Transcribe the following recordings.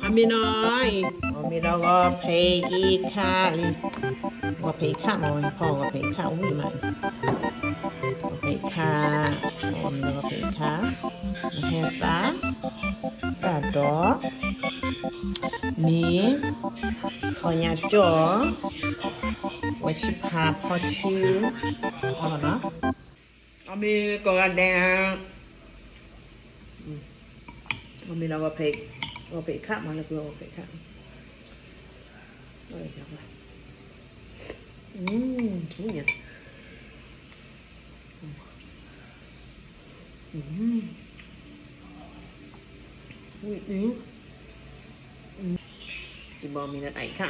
မ့ၢ်နီၤအံၤ, မ့ၢ်ဒီးဂီၤဖဲအံၤခါလံ, ဂီၤဖဲအံၤခါမ့ၢ်ဝဲဖီ ဂီၤဖဲအံၤခါဝံၣ်မး, ဂီၤဖဲအံၤခါ, မ့ၢ်ဒီးဂီၤဖဲအံၤခါ, ဟဲသး, တၢ်ဒီး, မ့ၢ်, ခီညါကၠီၣ်, ဝဲဆံဖးဖီဆူ, အီၤနီၤ, အမ့ၢ်ကီၢ်ဂၤဒဲး, အမ့ၢ်ဒီးဂီၤဖဲ, ဂီၤဖဲအံၤခါမးလၢပဂီၤဖဲအံၤခါ, အ, ဝံၣ်ညါ, ဝံၣ်, စံးဘီမ့ၢ်ဒီးတၢ်အံၤခါ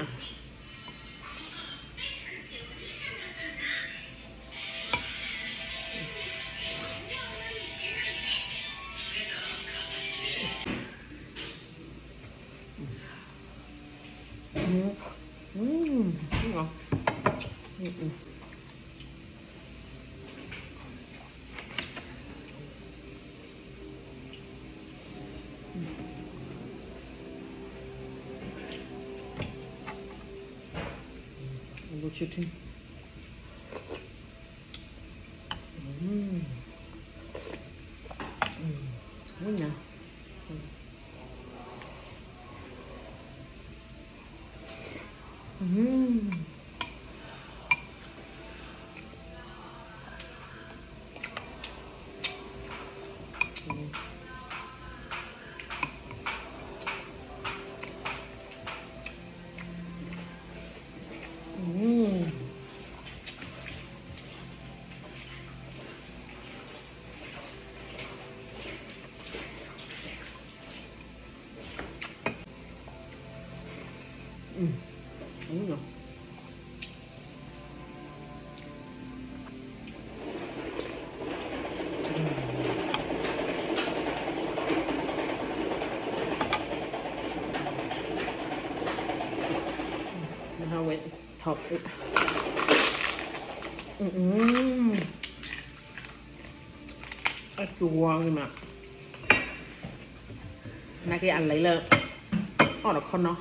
Now with top it. Mm-mm. အစူဝါကနၤ, နာ်က့အလဲၤလၢ အီၣ်ဒီးခီနီၤ,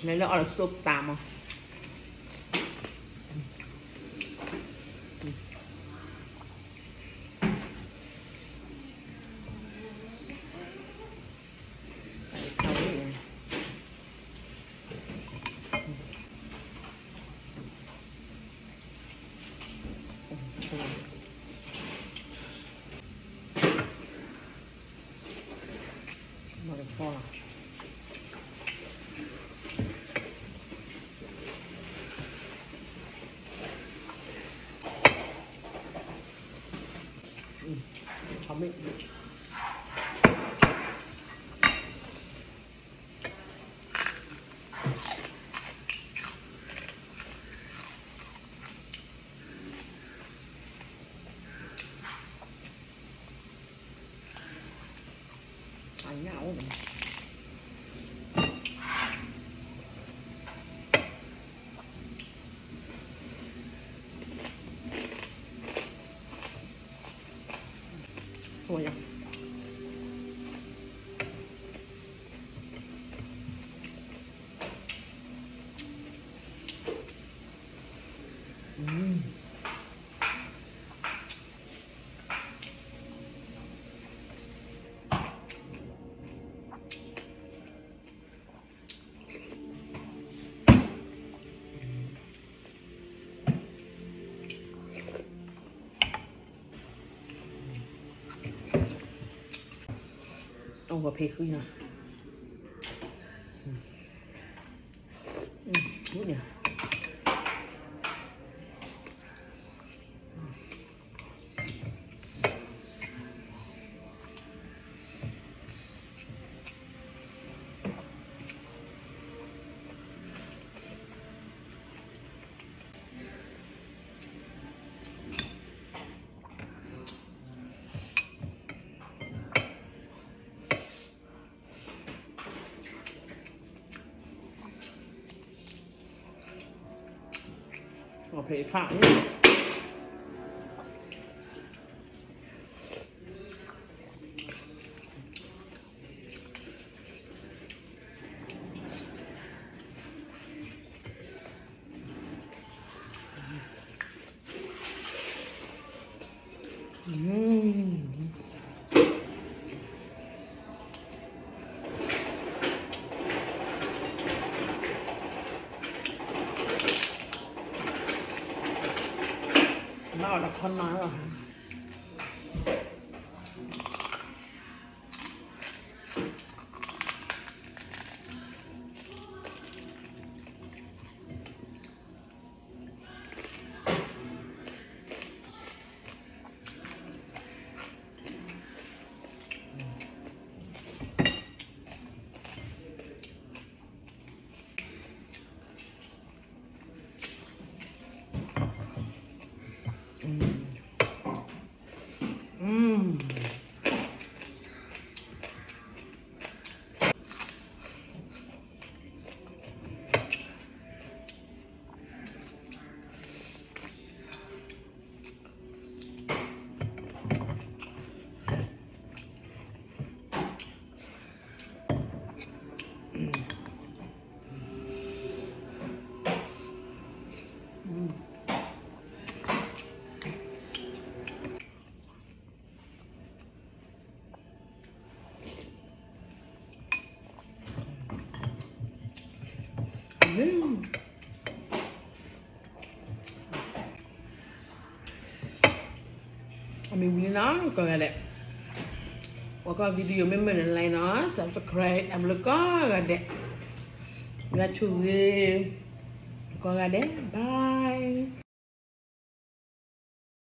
လဲၤလၢအီၣ်ဒီးစိၢ်ပတၢ်မး. Ôi, gọt phê khưn nè. Ướt nè. Ôi, phê khá. Mm. ဘၣ်အီၤဒီးခီနီၤလီၤ. Mm. အမ့ၢ်ဝံၤလံနီၤ ကိးဂၤဒဲး, ပှၤကွၢ် video မ့ၢ်မုာ်န့ၣ် like နီၤ subscribe အဘျုးကိးဂၤဒဲး, ယွၤဆိၣ်ဂ့ၤ ကိးဂၤဒဲး bye.